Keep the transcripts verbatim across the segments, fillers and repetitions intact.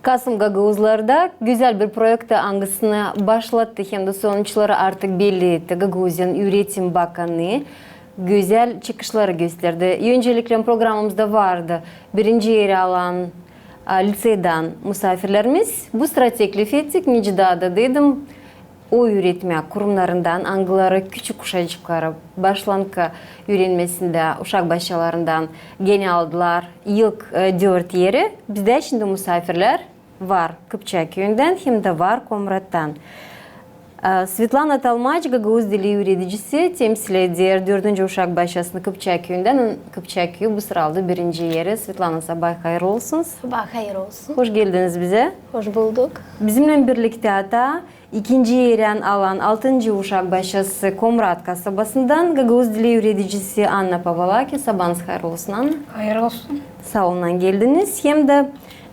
Kasım gagauzlarda gözäl bir proekt, angısını başlattı hem dä sonuçları artık belli etti. Gagauziyanın üüretim bakanı gözäl çıkışları gösterdi. Öncelikle programamızda vardı birinci eri alan, a, liţeydän musaafirlerimiz. Bu sıra teklif ettik, nicä taa da dedim, o üüretmä kurumnarından, angıları küçük uşacıkları başlankı üürenmesindä uşak başçalarından genä aldılar ilk, e, dört eri. Bizdä şindi musaafirlär var Kıpçak küüyündän hem dä var Komrattan. E, Svetlana Talmaç, gagauz dili üüredicisi, temsil eder dördüncü uşak başçasını Kıpçak küüyündän. Kıpçak küüyü bu sıra aldı birinci eri. Svetlana, sabaa hayır olsun. Sabaa hayır olsun. Hoş geldiniz bizä. Hoş bulduk. Bizimnän birliktä taa ikinci eri alan altıncı uşak başçası Komrat kasabasından, gagauz dili üüredicisi Anna Pavalaki. Sabaanız hayır olsun, Anna. Hayır olsun. Saa olun, geldiniz. Hem dä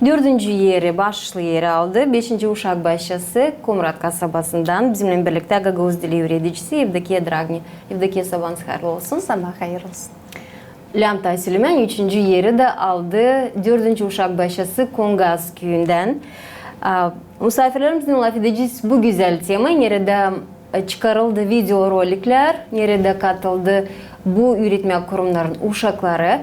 dördüncü eri, başlı eri aldı beşinci uşak başçası Komrat kasabasından, bizimnän birliktä gagauz dili üüredicisi Evdokiya Dragni. Evdokiya, sabaanız hayır olsun. Sabaa hayır olsun. Lääm taa sölemää, üçüncü eri dä aldı dördüncü uşak başçası Kongaz küüyündän. A, musaafirlerimizlän lafedecez bu gözäl tema, neredä, e, çıkarıldı videoroliklär, neredä katıldı bu üüretmä kurumnarın uşakları,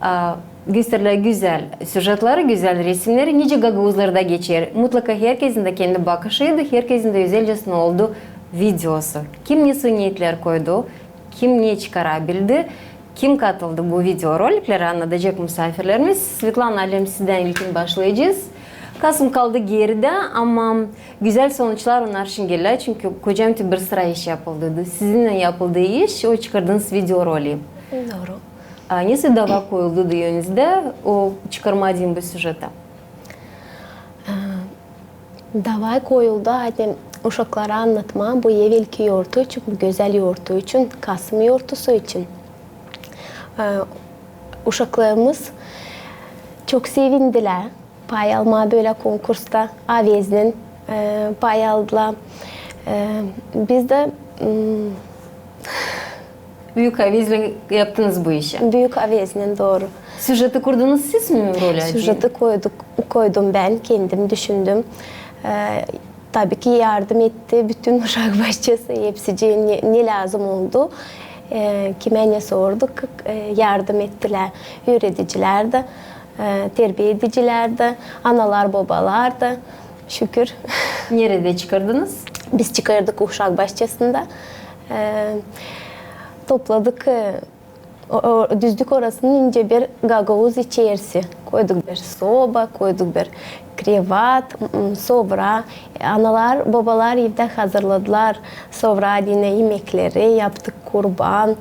a, gösterdilär gözäl süjetleri, gözäl resimneri, nicä gagauzlarda geçer. Mutlaka herkezin dä kendi bakışıydı, herkezin dä özelcäsinä oldu videosu. Kim ne sui niyetler koydu, kim ne çıkarabildi, kim katıldı bu videoroliklerä, annadacek musaafirlerimiz. Svetlana, alem sizdän ilkin başlayacez. Kasım kaldı geridä, ama gözäl sonuçlar onnar şindilär, çünkü kocamti bir sıra iş yapıldı. Sizinnän yapıldı iş, o çıkardınız videoroli. Dooru. A, nesoy dava koyuldu da önünüzdä o çıkarmaa deyni bu süjetä? E, dava koyuldu, ani uşaklara annatmaa bu evelki yortu için, bu gözäl yortu için, Kasım yortusu için. E, uşaklarımız çok sevindilär pay almaa bölä konkursta, avezlän, e, pay aldılar. E, biz dä, m, Büük avezlän yaptınız bu işi. Büük avezlän, dooru. Süjeti kurdunuz siz mi, roli? Süjeti koyduk, koydum bän, kendim düşündüm. E, tabii ki yardım etti bütün uşak başçası, hepsicii ne, ne lääzım oldu. E, kimä ne sorduk, e, yardım ettilär üüredicilär dä, e, terbiedicilär dä, analar, bobalar da. Şükür. Neredä çıkardınız? Biz çıkardık uşak başçasında. E, topladık, e, o, o, düzdük orasını nicä bir gagauz içerisi. Koyduk bir soba, koyduk bir krevat, m, m, sovra. E, analar, bobalar evdä hazırladılar sovra deyni imekleri, yaptık kurban,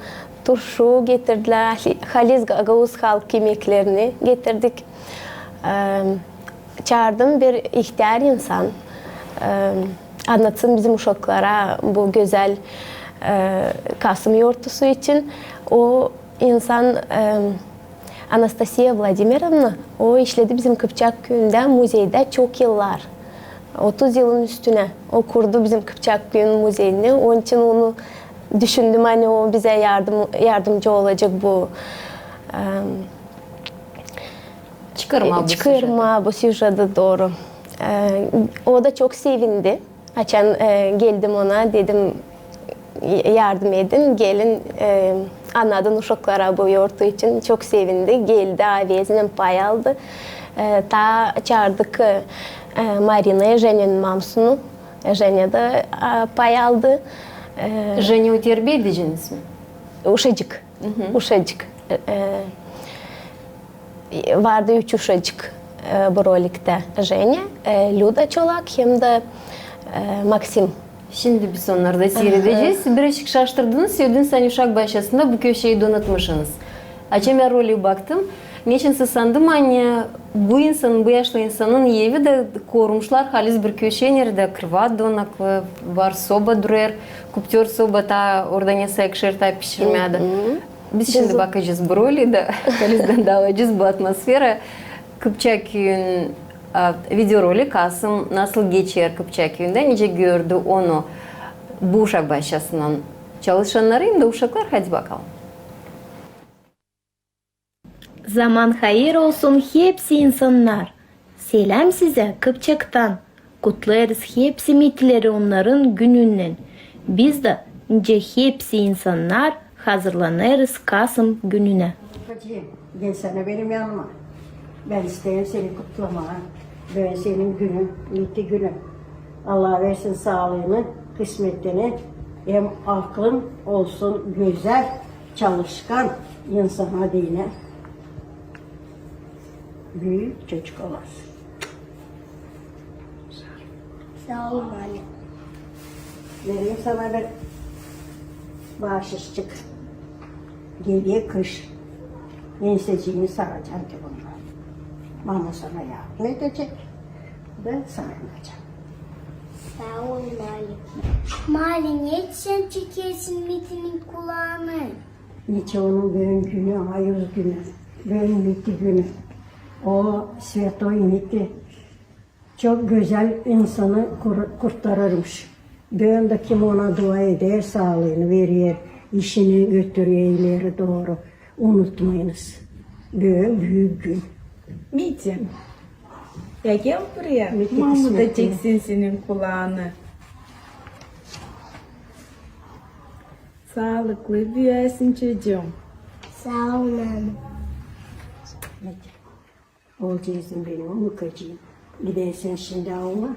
turşu getirdilär, hali-, halis gagauz halk imeklerini getirdik. E, Çaardım bir ihtär insan, e, annatsın bizim uşaklara bu gözäl, e, Kasım yortusu için. O insan, e, Anastasiya Vladimirovna, o işledi bizim Kıpçak küüyündä muzeydä çok yıllar. Otuz yılın üstünä o kurdu bizim Kıpçak küüyünün muzeyini. Onun için onu düşündüm, ani o bizä yardım, yardımcı olacek bu, e, çıkarmaa bu süjeti. Çıkarmaa bu süjeti, dooru. E, o da çok sevindi. Açan, e, geldim ona, dedim, "Y-, yardım edin, gelin, e, annadın uşaklara bu yortu için." Çok sevindi. Geldi, avezlän pay aldı. E, taa çaardık, e, e, Marinayı, Jenyanın mamusunu. E, Jenya da, a, pay aldı. E, Jenya o terbiediciniz mi? Uşacık. Uşacık. E, e, Vardı üç uşacık, e, bu roliktä. Jenya, e, Lüda Çolak hem dä, e, Maksim. Şindi biz onnarı seyredecez. Birazcık şaştırdınız, seyredin sän uşak başçasında bu köşeyi donatmışınız. Açan bän roli baktım, neçinsä sandım, ani bu insanın, bu yaşlı insanın evi dä korumuşlar halis bir köşe, neredä krevat donaklı, var soba durêr, kuptör soba, taa orada nesä ekşer, taa pişirmää dä. Biz şindi bakacez bu roli da, halizdän daalacez bu atmosfera. Kıpçak küüyün, a, videorolik, Kasım nasıl geçer Kıpçak küüyündä, nicä gördü onu bu uşak başçasının çalışannarı hem dä uşaklar. Hadi bakalım. Zaman hayır olsun hepsi insannar. Seläm sizä Kıpçaktan. Kutlêêrız hepsi Mitileri onnarın gününnän. Biz dä, nicä hepsi insannar, hazırlanêrız Kasım gününä. Hacı, gelsänä benim yanıma. Bän isteerim seni kutlamaa. Büün senin günün, Miti günü. Allah versin saalıını, kısmetini, hem aklın olsun gözäl, çalışkan insana deyni. Büük çocuk olasın. Saa ol, Mali. Vereyim sana bir baaşışçık. Geler kış. Enseciini saracam ki bundan. Mama sana yardım edecek. Bän sarınacam. Saa ol, Mali. Mali, neçin çekersin Mitinin kulaanı? Neçin onun büün günü, ayız günü, büün Miti günü. O svetoy Miti çok gözäl insanı kur-, kurtarırmış. Büün dä kim ona dua eder, saalıını verer, işini götürer ileri dooru. Unutmayınız. Büün büük gün. Miti, ya gel buraya. Mama da çeksin senin kulaanı. Saalıklı büüyäsin, çocuum. Saa ol, mama. Olacêsın benim unukacıım. Gidersiniz şindi aula,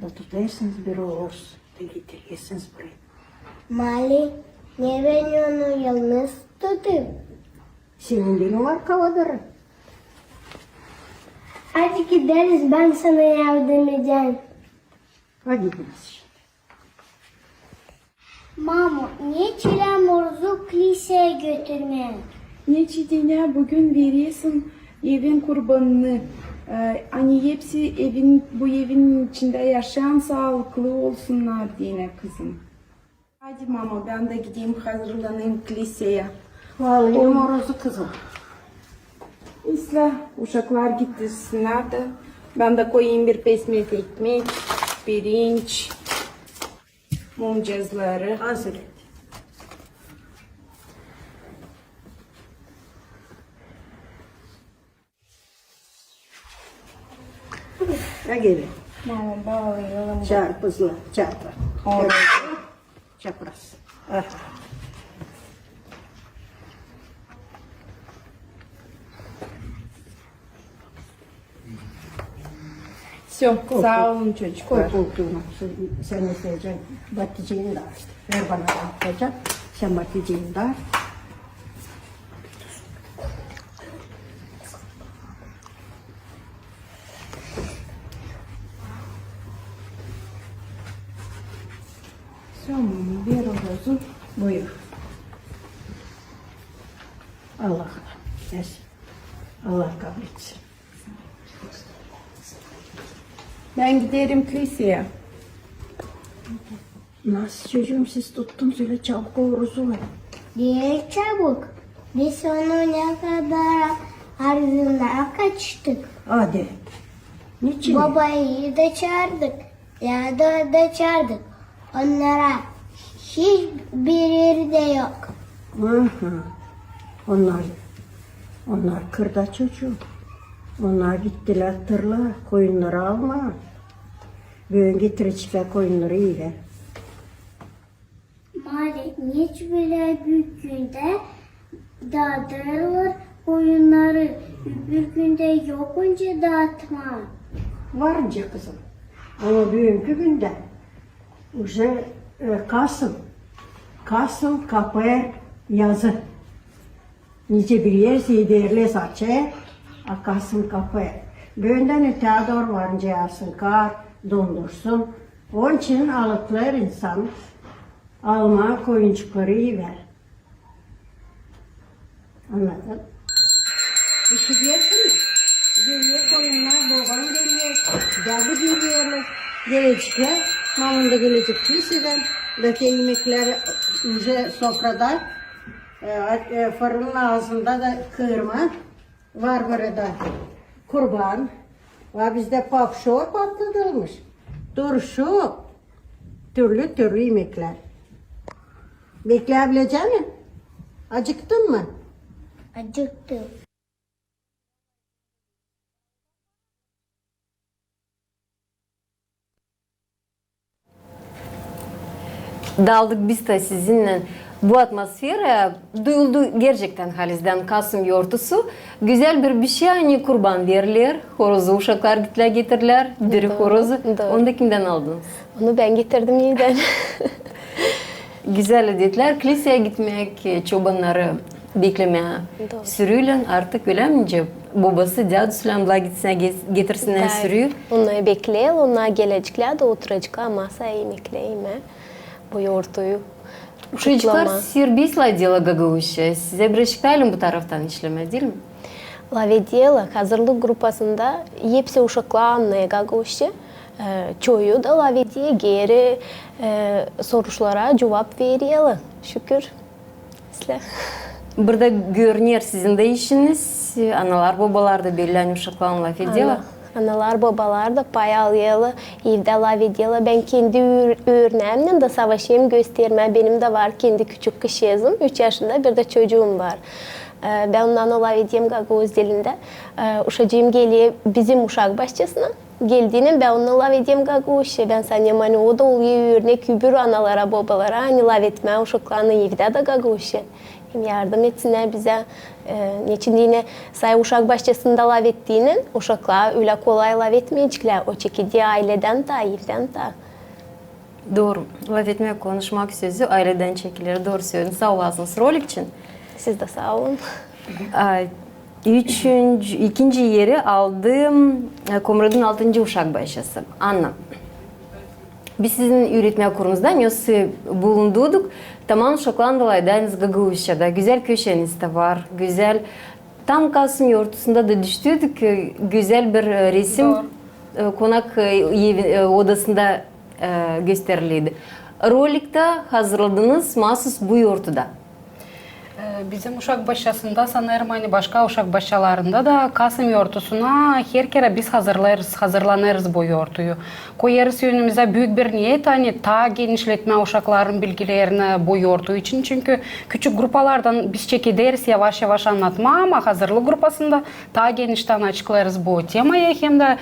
da tutêrsınız bir oroz, da getirersiniz buraya. Mali, ne bän onu yalnız tutayım? Senin benim arkalarında. Hadi gideriz, bän sana yardım edärim. Hadi gideriz şindi. Mamo, neçin orozu kliseya götürmää? Neçin deyni büün veresin evin kurbanını. E, ani hepsi evin, bu evin içindä yaşayan saalıklı olsunnar deyni, kızım. Hadi, mamo, bän dä gideyim, hazırlanayım kliseya. Alayım orozu, kızım. İslää, uşaklar getirsinnär dä. Bän dä koyayım bir pesmet ekmek, pirinç, mumcazları. Hazır et. Ha, gelin. Mama, baalayalım. Çarpızla, çarpı. Çapraz. Aha. Всё, saa olun, çocuklar. Koy koltuuna. Sän, sän isteyecän batıcıını da aç. Ver bana, bana atacak. Sän batıcıını da aç. Всё, мама, бери розу. Buyur. Allah, Allah kabul etsin. Bän giderim kliseya. Nasıl, çocuum, siz tuttunuz ölä çabuk orozu? Diil çabuk. Biz onu ne kadar arzına kaçtık. Hadi. Neçin? Babayı da çaardık, dädä da çaardık. Onnara hiç bir erdä yok. Aha. Onnar, onnar kırda, çocuum. Onnar gittilär tırlaa, koyunnarı almaa. Büün getireceklär koyunnarı evä. Mali, neçin bölä büük gündä daadêrlar koyunnarı, öbür gündä yok nicä daatmaa. Var nicä, kızım. Ama büünkü gündä уже, e, Kasım. Kasım kapêr yazı. Nicä bir yer sederlez açer, a Kasım kapêr. Büündän ötää dooru var nicä yaarsın kar, dondursun. Onuştan alıtlêêr insan almaa koyunçukları evä. Annadın? İşidersin mi? Geler koyunnar, boban geler, dädu geler. Geleceklär, maman da gelecek kilisedän. Da te imeklär уже sofrada, e, e, fırının aazında da kıırma. Var burada kurban. Var bizdä papşor patladılmış. Turşu. Türlü-türlü imeklär. Beklää bilecäm mi? Acıktın mı? Acıktım. Daldık biz dä sizinnän bu atmosferaya, duyuldu gerçektän halizdän Kasım yortusu. Gözäl bir bişey, ani kurban verler, horozu uşaklar gitlär getirlär, diri horozu. Onu da kimdän aldınız? Onu bän getirdim evdän. Gözäl adetlär, klisäyä gitmäk, çobannarı beklemää sürüylän, artık ölä mi nicä? Bobası, dädüsü lääzım gitsin, getirsin sürüyü. Onnar bekleer, onnar geleceklär dä oturaceklar masaya, imeklär imää bu yortuyu. Uşacıklar serbest lafedêrlar gagauzça. Sizä bir eşik dä bu taraftan işlemää, diil mi? Lafedêrlar, hazırlık grupasında hepsi uşaklar annêêr gagauzça. Çoyu da lafedêr, geeri soruşlara cuvap vererlär. Şükür. Sizä. Burada görüner sizin dä işiniz. Analar, bobalar da bellän uşaklarlan lafedêrlar. Analar, bobalar da pay alêrlar, evdä lafedêrlar. Bän kendi örnäämnän dä savaşêrım göstermää. Benim dä var kendi küçük kızçıızım, üç yaşında bir dä çocuum var. Bän onnannan lafedêrım gagauz dilindä. Uşacıım geler bizim uşak başçasına. Geldiynän bän onunnan lafedêrım gagauzça. Bän sanêrım, ani o da olêr örnek öbür analara, bobalara, ani lafetmää uşaklarına evdä dä gagauzça. Hem yardım etsinnär bizä. Neçin deyni, say uşak başçasında lafettiynän uşaklar ölä kolay lafetmeyeceklär. O çekeder ayledän dä, evdän dä. Dooru. Lafetmää, konuşmak sözü ayledän çekiler. Dooru söledin. Saa olasınız rolik için. Siz dä saa olun. Üçüncü, ikinci eri aldı Komratın altıncı uşak başçası Anna. Biz sizin üüretmää kurumuzda nesoy bulunduk. Taman uşaklarlan da lafedäydiniz gagauzçada. Gözäl köşeniz dä var. Gözäl. Tam Kasım yortusunda da düştüydük, gözäl bir resim konak evi odasında gösteriliydi. Rolik dä hazırladınız maasuz bu yortuda. Bizim uşak başçasında, sanêrım, ani başka uşak başçalarında da Kasım yortusuna her kerä biz hazırlêêrız, hazırlanêrız bu yortuyu. Koyêrız önümüzä büük bir niyet, ani taa genişletmää uşakların bilgilerini bu yortu için. Çünkü küçük grupalardan biz çekederiz yavaş-yavaş annatmaa, ama hazırlık grupasında taa geniştän açıklêêrız bu temayı, hem dä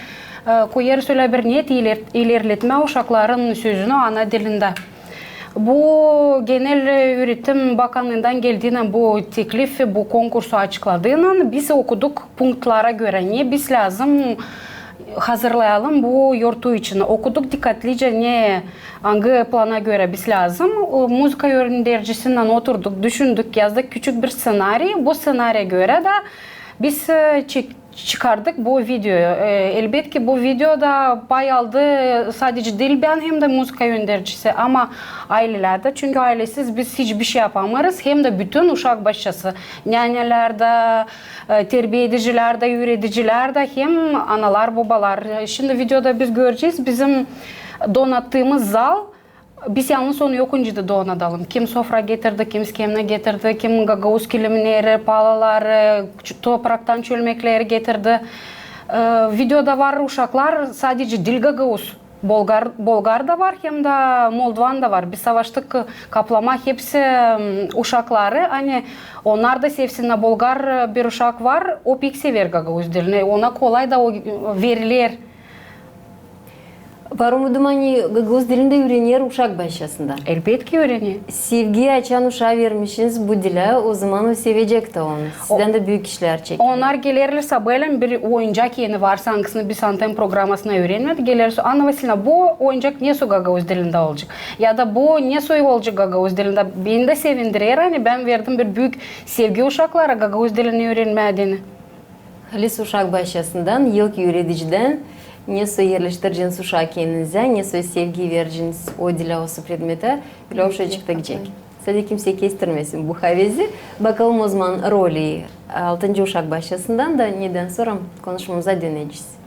koyêrız ölä bir niyet iler-, ilerletmää uşakların sözünü ana dilindä. Bu genel üüretim bakanından geldiynän, bu teklif, bu konkursu açıkladıynan, biz okuduk punktlara görä, ne biz lääzım hazırlayalım bu yortu için. Okuduk dikkatlıca, ne, angı plana görä biz lääzım. Muzıka öndercisinnän oturduk, düşündük, yazdık küçük bir sţenariy. Bu sţenariyä görä dä biz çek-, çıkardık bu videoyu. Elbetki, bu videoda pay aldı sadece diil bän, hem dä muzıka öndercisi, ama aylelär dä. Çünkü aylesiz biz hiçbir şey yapamêêrız. Hem dä bütün uşak başçası, nänelär dä, terbiedicilär dä, üüredicilär dä, hem analar, bobalar. Şindi videoda biz görecez, bizim donattıımız zal, biz yalnız onu yok öncä dä donadalım. Kim sofra getirdi, kim skemnä getirdi, kim gagauz kilimneri, palaları, topraktan çölmekleri getirdi. Videoda var uşaklar, sadece diil gagauz. Bolgar, bolgar da var, hem dä moldvan da var. Biz savaştık kaplamaa hepsi uşakları, ani onnar da sevsinnär. Bolgar bir uşak var, o pek sever gagauz dilini, ona kolay da o veriler. Var umudum, ani gagauz dilini dä üürener uşak başçasında. Elbetki üürener. Sevgiyi açan uşaa vermişsiniz bu dilä, ozaman o sevecek dä onu. Sizdän dä büük işlär çeker. Onnar gelerlär sabaalän, bir oyuncak eni var, angısını biz anten programasında üürenmedik. Gelerlär, Anna Vasilevna, bu oyuncak nesoy gagauz dilindä olacek? Ya da bu nesoy olacek gagauz dilindä? Beni dä sevindirer, ani bän verdim bir büük sevgi uşaklara gagauz dilini üürenmää deyni. Halis uşak başçasından, ilk üüredicidän, nesoy erleştireceniz uşaa kendinizä, nesoy sevgi vereceniz o dilä, o predmetä, ölä uşacık da gidecek. Sade kimsey kestirmesin bu havezi. Bakalım ozaman roli altıncı uşak başçasından da, nedän sora konuşmamıza dönecez.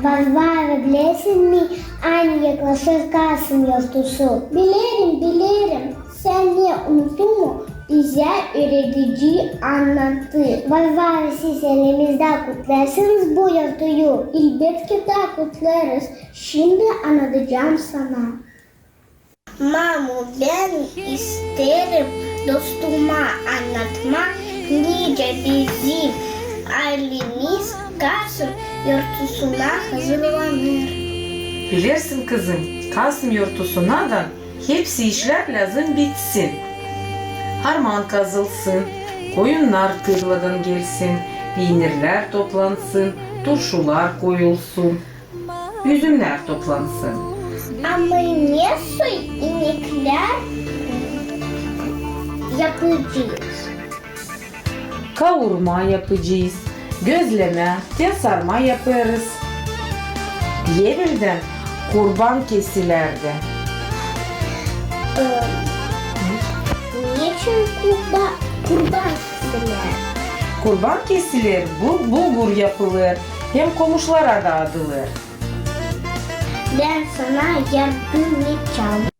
Varvara, bilersin mi, ani yaklaşêr Kasım yortusu? Bilerim, bilerim. Sän ne, unuttun mu? Bizä üüredici annattı. Varvara, siz elimizdä kutlêêrsınız bu yortuyu? Elbetki dä kutlêêrız. Şindi annadacam sana. Mamu, bän isteerim dostuma annatmaa Nicä bizim aylemiz Kasım yortusuna hazırlanêr? Bilersin, kızım, Kasım yortusunadan hepsi işlär lääzım bitsin. Harman kazılsın, koyunnar tırladan gelsin, piinirlär toplansın, turşular koyulsun, üzümnär toplansın. Ama ne soy imeklär yapacez? Kavurma yapacez, gözlemä te sarma yapêrız. Eveldän kurban kesilärdi. Neçin kurba-, kurban kesilär? Kurban kesilär, bu-, bulgur yapılêr, hem komuşlara daadılêr. Bän sana yardım edecäm.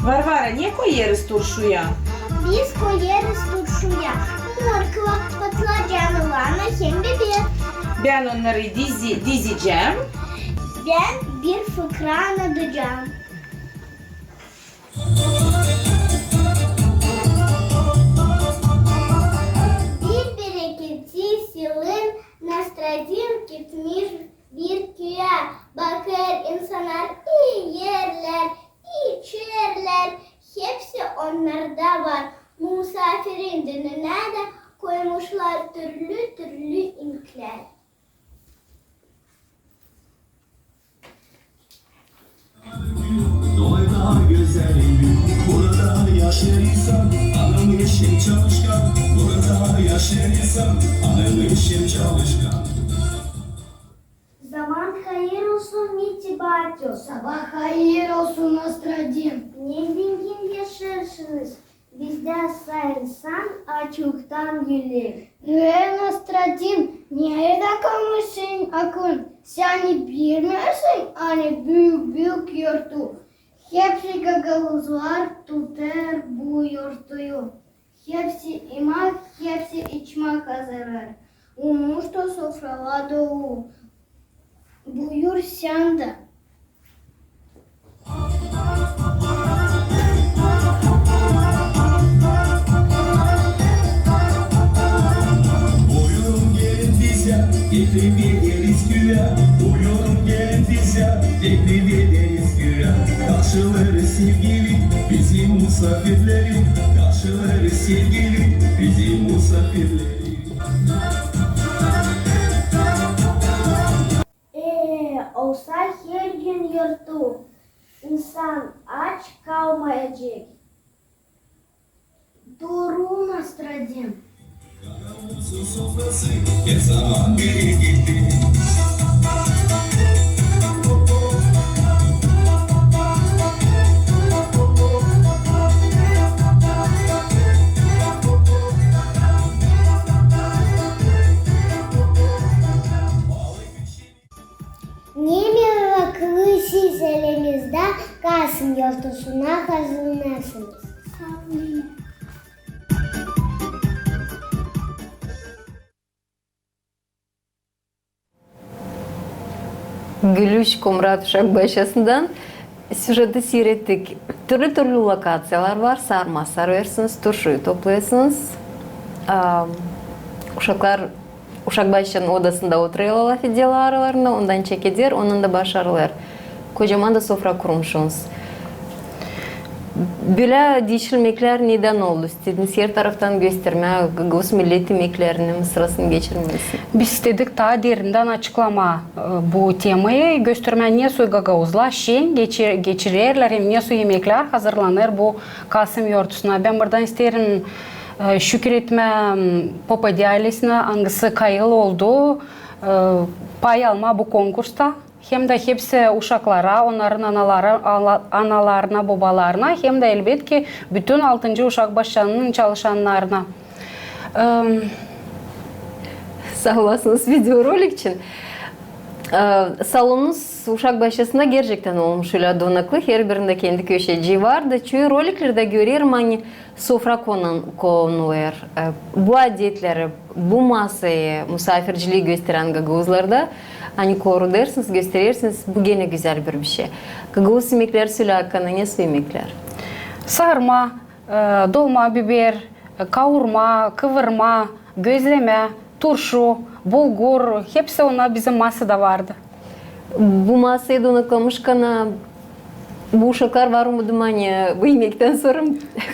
Varvara, ne koyêrız turşuya? Biz koyêrız turşuya morkva, patlıcan, laana hem biber. Bän onnarı dizi-, dizecäm. Bän bir fıkra anadacam. Bir bereketsiz yılın Nastradim gitmiş bir küüyä. Bakêr, insannar iyerlär, içerlär, hepsi onnarda var. Musafirin dününä dä koymuşlar türlü-türlü imeklär. Dolayda gözäl gün, burada yaşêêr insan, anamı eşim çalışkan, burada yaşêêr insan, anamı eşim çalışkan. Zaman hayır olsun, Miti Batyu. Sabaa hayır olsun, Nastradim. Ne zengin yaşêêrsınız. Bizdä sa insan açlıktan öler. Ee, Nastradim, neredä kalmış senin aklın? Sän bilmeersin, ani büük-büük yortu. Hepsi gagauzlar tutêr bu yortuyu. Hepsi imäk, hepsi içmäk hazırlêêr. Unuştu sofralar dolu. Buyur sän dä. Buyurun, gelin bizä, etli bir eriz küüyä. Buyurun, gelin bizä, etli bir eriz küüyä. Karşılêêrız sevgili bizim musafirleri. Karşılêêrız sevgili bizim musafirleri. Ee, olsa her gün yortu, insan aç kalmayacek. Dooru, Nastradim. Gagauzun sofrası her zaman beri gitti. Ne meraklı siz elimizdä Kasım yortusuna hazırlanêrsınız. Gülüş Komrat uşak başçasından süjeti siirettik. Türlü-türlü lokaţiyalar var. Sarma sarêrsınız, turşuyu toplêêrsınız. Aa, uşaklar uşak başçanın odasında oturêrlar, lafedêrlär aralarında, ondan çekeder, ondan da başarılêr. Kocaman da sofra kurmuşsunuz. Bölä diişilmeklär nedän oldu? İstediniz her taraftan göstermää gagauz millet imeklerini, sırasını geçirmää. Biz istedik taa derindän açıklamaa, e, bu temayı, göstermää, nesoy gagauzlar şen geçir-, geçirerlär hem nesoy imeklär hazırlanêr bu Kasım yortusuna. Bän buradan isteerim e, şükür etmää, m, Popadi ailesinä, angısı kayıl oldu, e, pay almaa bu konkursta. Hem dä hepsi uşaklara, onnarın anaları, ala-, analarına, bobalarına, hem dä, elbetki, bütün altıncı uşak başçanın çalışannarına. Em, Saa olasınız videorolik için. E, salonunuz uşak başçasında gerçektän olmuş ölä donaklı, herbirindä kendi köşecii vardı. Çoyu roliklerdä görerim, ani sofra konan-, konulêr. E, bu adetleri, bu masayı, musaafircilii gösterän gagauzlarda, ani korudêrsınız, gösterersiniz, bu genä gözäl bir bişey. Gagauz imekleri sölä hakkında, nesoy imeklär? Sarma, E, dolma biber, e, kaurma, kıvırma, gözlemä, turşu, bulgur, hepsi ona bizim masada vardı. Bu masayı donaklamışkana, bu uşaklar var umudum, ani bu imektän sora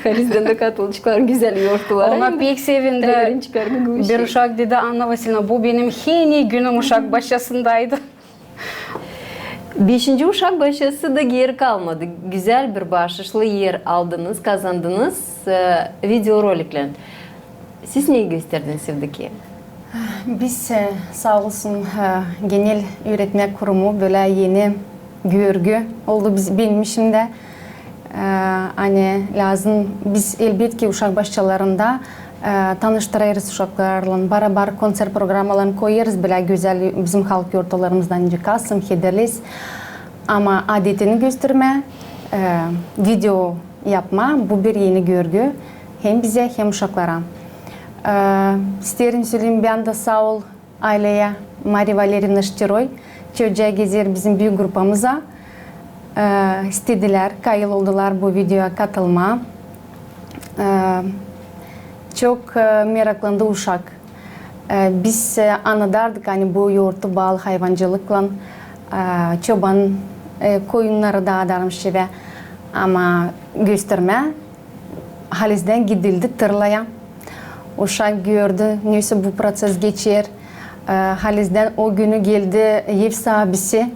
halizdän dä katılaceklar gözäl yourtlara. Ona pek sevindi. Bir uşak dedi, Anna Vasilevna, bu benim en ii günüm uşak başçasındaydı. Beşinci uşak başçası da geeri kalmadı. Gözäl bir başarılı er aldınız, kazandınız, e, videoroliklän. Siz neyi gösterdiniz evdeki? Biz, e, saa olsun, e, genel üüretmä kurumu bölä eni görgü oldu biz, benim işimdä. E, ani lääzım, biz elbetki uşak başçalarında, e, tanıştırêrız uşaklarlan, barabar konţert programmalarını koyêrız, bölä gözäl bizim halk yortularımızdan, nicä Kasım, Hederlez. Ama adetini göstermä, e, video yapma, bu bir eni görgü hem bizä, hem uşaklara. E, isteerim söleyim, bän dä saa ol ayleyä, Mariya Valerevna Ştiroy, çocuğa gezer bizim büük grupamıza, e, istedilär, kayıl oldular bu videoya katılmaa. E, çok, e, meraklandı uşak. E, biz, e, annadêrdık, ani bu yourtu baalı hayvancılıklan, e, çoban, e, koyunnarı da adarmış evä. Ama göstermä, halizdän gidildi tırlaya. Uşak gördü, nesoy bu proţes geçer. E, halizdän o günü geldi ev saabisi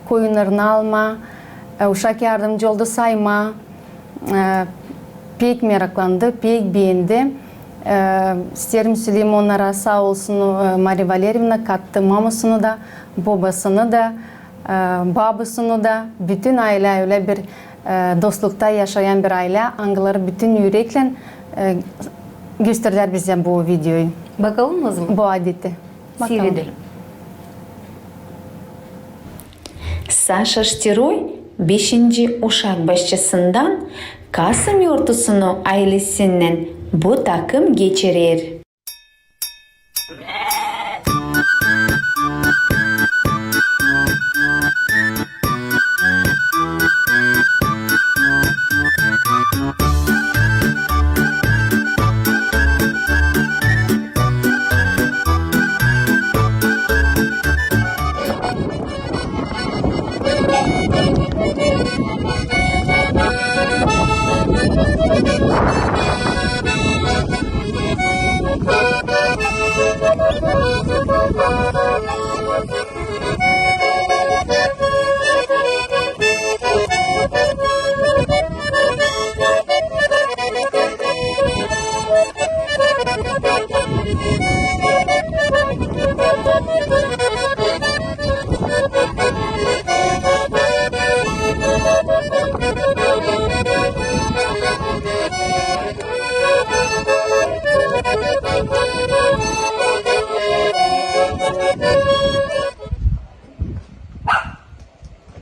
koyunnarını almaa. E, uşak yardımcı oldu saymaa. E, pek meraklandı, pek beendi. E, isteerim söleyim onnara saa olsun, e, Mariya Valerevna kattı mamasını da, bobasını da, e, babasını da, bütün aylä ölä bir, e, dostlukta yaşayan bir aylä, angıları bütün üreklän, e, gösterdilär bizä bu videoyu. Bakalım o zaman. Bu adeti. Bakalım. Siiredelim. Saşa Ştiroy beşinci uşak başçasından Kasım yortusunu aylesinnän bu takım geçirer.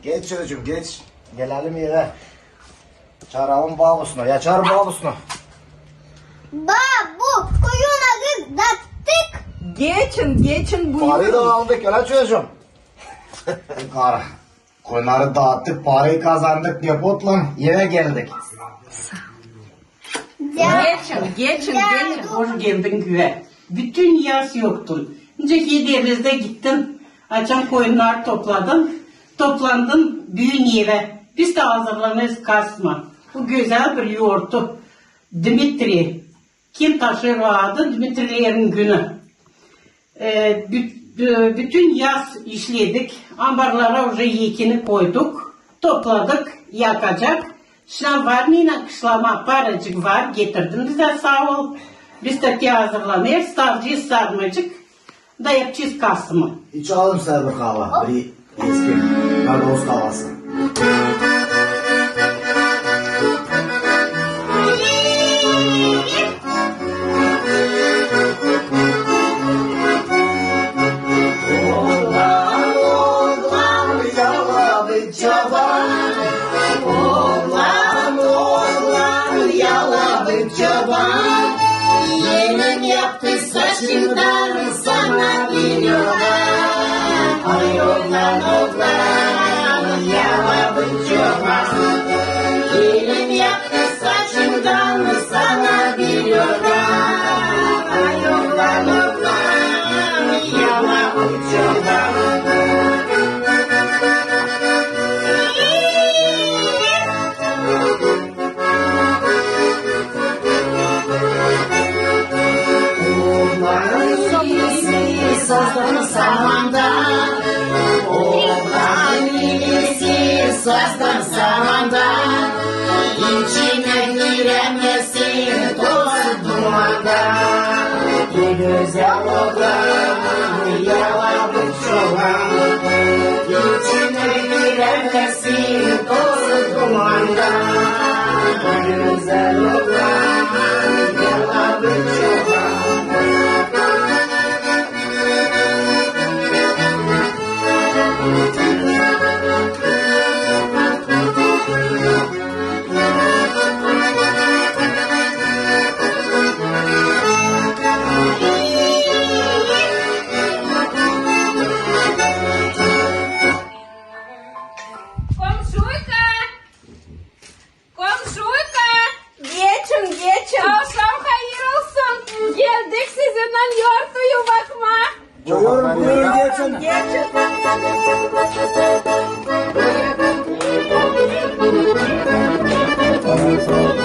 Geç çocuum, geç. Gelelim evä. Çaaralım babusunu. Ya çaar babusunu. Babu, koyunnarı daattık. Geçin, geçin, buyurun. Parayı da aldık, ölä çocuum? Karı. Koyunnarı daattık, parayı kazandık, depotlan evä geldik. Geçin, geçin, geçin. Hoş geldin evä. Bütün yaz yoktun. Nicä Hederlezdä gittin, açan koyunnarı topladın, toplandın büün evä. Biz dä hazırlanêrız kasma. Bu gözäl bir yortu. Dmitriy. Kim taşır o adı? Dmitriylerin günü. E, bü-, e, bütün yaz işledik. Ambarlara uje ekini koyduk. Topladık, yakacak. Şindi varmaynan kışlama paracık var. Getirdim bizä, saa ol. Biz dä te hazırlanêrız. Saracez sarmacık. Da yapacez kasımı. İçalım sizä bir kahva. Bir eski Gagauz kahvası. Oglan, oglan, yalabık çoban. Oglan, oglan, yalabık çoban. Elim yaptı saçımdan sana bir yorgan. Ay, oglan, oglan, yalabık çoban. Elim yaptı saçımdan Sazdan, samandan, içinä girämesin toz dumandan. Ne gözäl oglaa yalabık çoban, içinä girämesin toz dumandan. Ne gözäl oglaa yalabık çoban. Komşuyka! Komşuyka! Geçin, geçin. Avşam hayır olsun. Geldik sizinnän yortuyu bakmaa. Buyurun, buyurun, geçin. Geçin.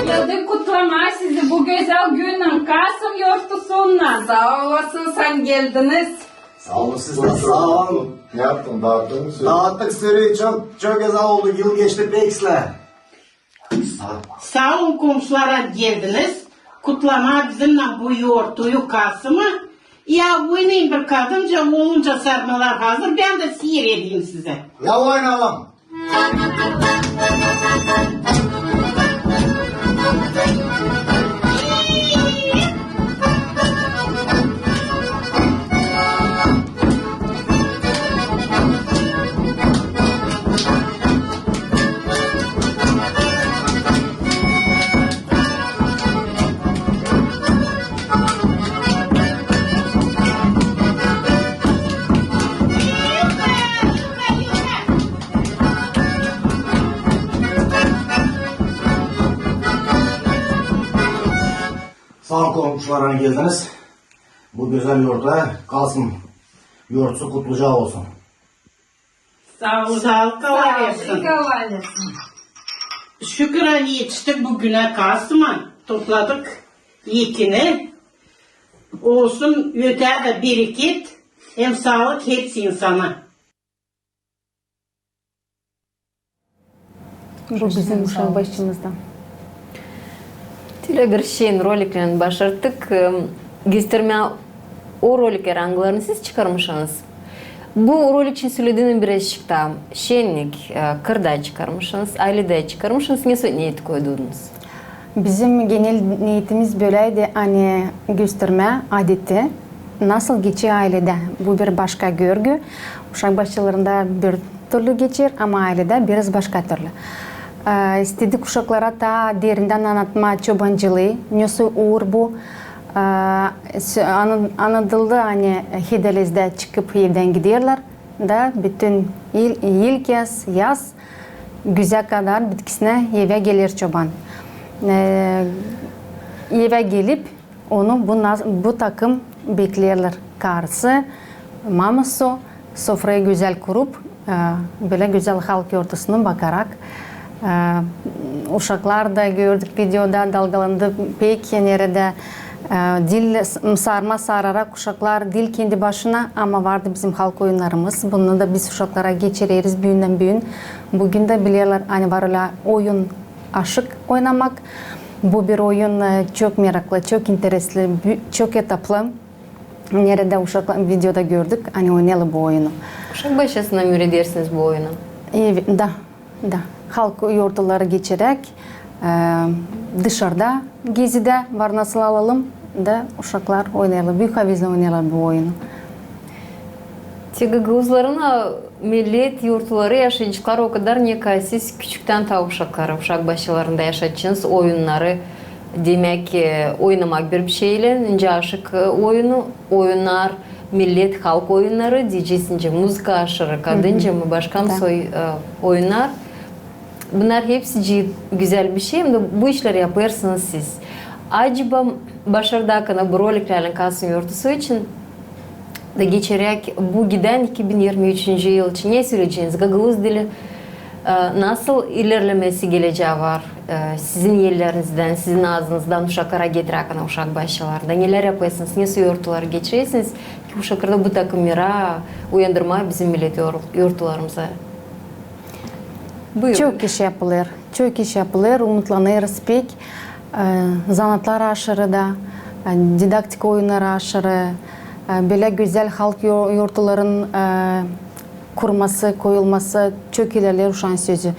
Geldik kutlamaa sizi bu gözäl günnän, Kasım yortusunnan. Saa olasın, sän geldiniz. Saa olun, siz dä saa olun. Ne yaptın, daattın mı sürüyü? Daattık sürüyü, çok, çok gözäl oldu, yıl geçti pek islää. Saa olun, komşular, geldiniz kutlamaa bizimnän bu yortuyu, Kasımı. Ya, oynayın bir kadınca, olunca sarmalar hazır, bän dä siiredeyim sizä. Ya, oynayalım. Saa olun, komşular, ani geldiniz. Bu gözäl yortuya Kasım yortusu kutluca olsun. Saa olun. Saa olun, kolay gelsin. Şükür, ani etiştik bu günä, Kasıma. Topladık ekini. Olsun ötää dä bereket hem saalık hepsi insana. Bu bizim uşak başçımızdan. Diil bir şen roliklerini başarttık, em, göstermää o rolikleri, angılarını siz çıkarmışsınız. Bu rolik için sölediniz birazcık taa. Şennik, e, kırda çıkarmışsınız, ayledä çıkarmışsınız. Ne söz, ne ettik, koydunuz? Bizim genel neetimiz böläydi, ani göstermää adeti nasıl geçer ayledä. Bu bir başka görgü. Uşak başçalarında bir türlü geçer, ama ayledä biraz başka türlü. E, istedik uşaklara taa derindän annatmaa çobancılıı, nesoy uur bu. E, sö-, anı-, annadıldı, ani Hedelezlär çıkıp evdän giderlär da bütün il, ilk yaz, yaz güzä kadar bitkisinä evä geler çoban. E, evä gelip, onu bu na-, bu takım beklerlär. Karısı, maması sofrayı gözäl kurup, e, bölä gözäl halk yortusunu bakarak. E, uşaklar da gördük videoda, dalgalandı pek, neredä, e, diil s-, sarma sararak uşaklar diil kendi başına, ama vardı bizim halk oyunnarımız. Bunu da biz uşaklara geçireriz büündän-büün. Büün dä bilerlär, ani var ölä oyun aşık oynamak. Bu bir oyun, e, çok meraklı, çok interesli, bü-, çok etaplı. Neredä uşaklar, videoda gördük, ani oynêêrlar bu oyunu. Uşak başçasına mı üüredersiniz bu oyunu? Evet, da, da. Halk yortuları geçiräk, e, dışarda gezidä var nasıl alalım, da uşaklar oynêêrlar, büük havezlän oynêêrlar bu oyunu. Te gagauzların millet yortuları yaşayaceklar o kadar, ne ka siz küçüktän taa uşakları, uşak başçalarında yaşatçınız oyunnarı. Demäk, e, oynamak bir, bir şeylän, nicä aşık, e, oyunu, oyunnar, millet, halk oyunnarı, deyecez, nicä muzıka aşırı, kadınca mı, başka mı soy, e, oyunnar. Bunnar hepsi ci-, gözäl bir şey, hem dä bu işleri yapêrsınız siz. Acaba başardık ana bu roliklärlän Kasım yortusu için da geçiräk bu gidän iki bin irmi üçüncü yıl için ne söleyeceniz? Gagauz dili, e, nasıl ilerlemesi gelecää var, e, sizin ellerizdän, sizin aazınızdan uşaklara getiräk ana uşak başçalarında? Nelär yapêrsınız, nesoy yortuları geçirersiniz ki uşaklarda bu takım meraa uyandırmaa bizim millet yor-, yortularımıza? Buyurun. Çok iş yapılêr. Çok iş yapılêr. Umutlanêrız pek. E, zanaatlar aşırı da, e, didaktika oyunnarı aşırı, e, bölä gözäl halk yo-, yortuların, e, kurması, koyulması çok ilerleer uşaan sözü.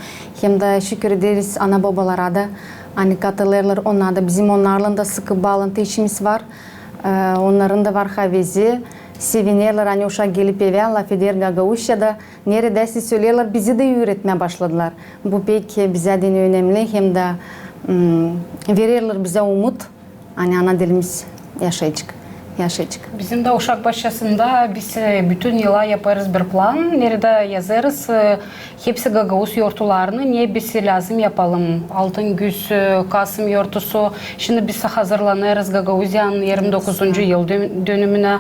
Hem dä şükür ederiz ana-bobalara da, ani katılêrlar, onnar da bizim onnarlan da sıkı baalantı işimiz var. E, onnarın da var havezi, sevinerlär, ani uşak gelip evä, lafeder gagauzçada, neredäsä söleerlär, bizi dä üüretmää başladılar. Bu pek bizä deyni önemli, hem dä, m, vererlär bizä umut, ani ana dilimiz yaşayacek, yaşayacek. Bizim dä uşak başçasında biz, e, bütün yıla yapêrız bir plan, neredä yazêrız, e, hepsi gagauz yortularını, ne biz lääzım yapalım. Altın Güz, e, Kasım yortusu. Şindi biz hazırlanêrız Gagauziyanın irmi dokuzuncu yıl dön-, dönümünä.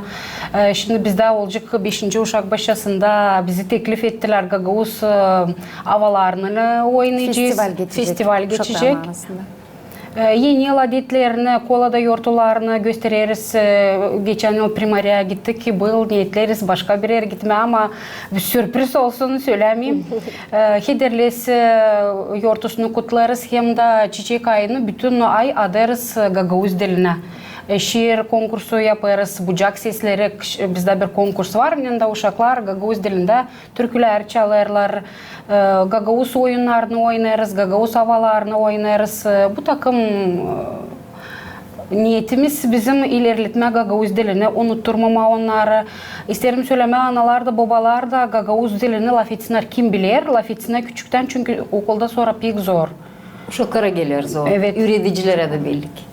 E, şindi bizdä olacek beşinci uşak başçasında bizi teklif ettilär gagauz, e, avalarını oynayacez. Festival geçecek. Festival geçecek. Uşakların arasında. E, eni yıl adetlerini, Kolada yortularını göstereriz. E, geçän yıl Primariya gittik, bıyıl neetleriz başka bir erä gitmää, ama sürpriz olsun, sölämeyim. E, Hederlez, e, yortusunu kutlêêrız, hem dä Çiçek ayını bütün ay adêrız gagauz dilinä. E, şiir konkursu yapêrız, Bucak sesleri, bizdä bir konkurs var, neredä uşaklar gagauz dilindä türkülär çalêrlar, e, gagauz oyunnarını oynêêrız, gagauz avalarını oynêêrız. E, bu takım, e, neetimiz bizim ilerletmää gagauz dilini, unutturmamaa onnarı. İsteerim sölemää, analar da, bobalar da gagauz dilini lafetsinnär, kim biler, lafetsinnär küçüktän, çünkü okulda sora pek zor. Uşaklara geler zor. Evet. Üüredicilerä dä belli ki.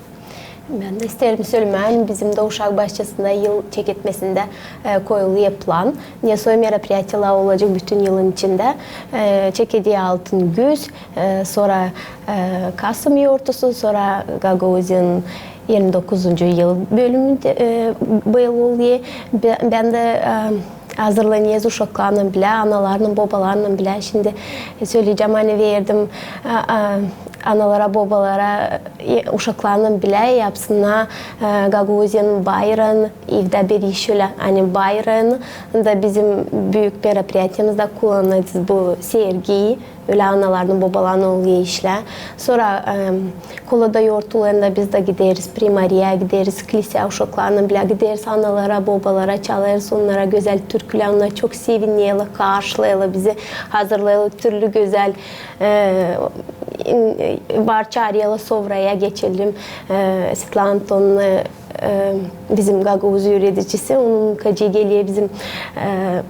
Bän dä isteerim sölemää, bizim dä uşak başçasında yıl çeketmesindä, e, koyulêr plan. Ne soy merapiriyatiyalar olacek bütün yılın içindä. E, çekeder Altın Güz, e, sora, e, Kasım yortusu, sora Gagauziyanın irmi dokuzuncu yıl bölümü dä, e, bıyıl olêr. Bä-, bän dä, e, hazırlanêrız uşaklarlan bilä, analarlan, bobalarlan bilä. Şindi, e, söleyecäm, ani verdim, a, a, analara, bobalara, e, uşaklarlan bilä yapsınnar, e, Gagauziyanın bayraan, evdä bir iş ölä, ani bayraan da bizim büük merapiriyatiyamızda kullanacez bu sergiyi. Ölä analarlan, bobalarlan olêr işlär. Sora, e, Kolada yortularında biz dä gideriz, Primariyaya gideriz, klisä uşaklarlan bilä gideriz, analara, bobalara çalêrız onnara gözäl türkülär, onnar çok sevinerlär, karşılêêrlar bizi, hazırlêêrlar türlü gözäl, e, in-, var çaarêrlar sofraya geçelim. E, Svetlana Antonovna, e, bizim gagauz üüredicisi, onun kaçı geler bizim, e,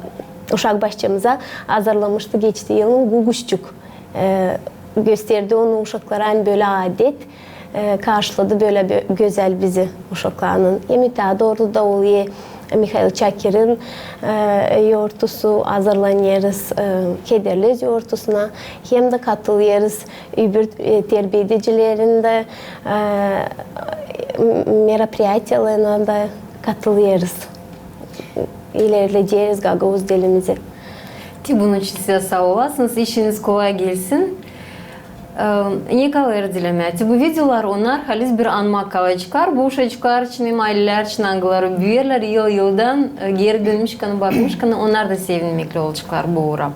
uşak başçamıza, hazırlamıştı geçti yılın guguşçuk. E, gösterdi onu uşaklara, ani bölä adet, e, karşıladı bölä bö-, gözäl bizi uşaklarlan. Hem taa dooru da olêr Mihail Çakirin, e, yortusu, hazırlanêrız, e, Hederlez yortusuna, hem dä katılêrız öbür, e, terbiyedicilerin dä, e, m-, merapiriyatiyalarına da katılêrız. İlerlederiz gagauz dilimizi. Te bunun için sizä saa olasınız, işiniz kolay gelsin. E, ne kalêr dilemää? Te bu videolar, onnar halis bir anmak kalaceklar bu uşacıklar için hem aylelär için, angıları büüyerlär, yıl-yıldan, e, geeri dönmüşkän, bakmışkän, onnar da sevinmekli olaceklar bu uura.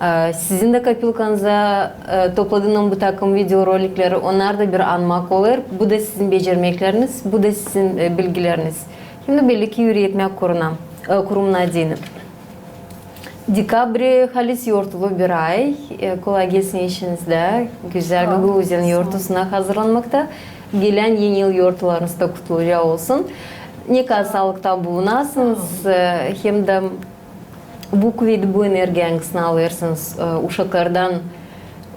E, sizin dä kopilkanıza, e, topladınız bu takım videorolikleri, onnar da bir anmak olêr. Bu da sizin becermekleriniz, bu da sizin, e, bilgileriniz. Hem dä belli ki üüretmää kurumuna, e, kurumuna deyni. Dekabri halis yortulu bir ay. E, kolay gelsin işinizdä. Gözäl Gagauziyanın yortusuna hazırlanmakta. Gelän Eni yıl yortularınız da kutluca olsun. Ne kadar saalıkta bulunasınız, e, hem dä bu kuvedä, bu energiyayı angısını alêrsınız, e, uşaklardan,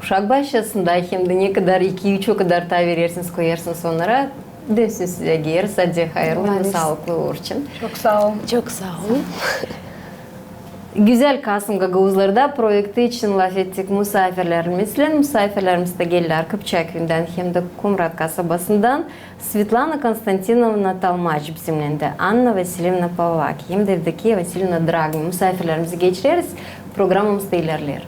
uşak başçasında, hem dä ne kadar iki-üç o kadar taa verersiniz, koyarsınız onnara. Dönsün sizä geeri, sade hayırlı hem dä saalıklı uur için. Çok saa olun. Çok saa olun. Gözäl Kasım gagauzlarda proekti için lafettik musaafirlerimizlän. Musaafirlerimiz dä geldilär Kıpçak küüyündän hem dä Kumrat kasabasından. Svetlana Konstantinovna Talmaç bizimnän dä, Anna Vasilievna Pavlak hem dä Evdokiya Vasilievna Dragni. Musaafirlerimizi geçireriz, programamız da ilerleer.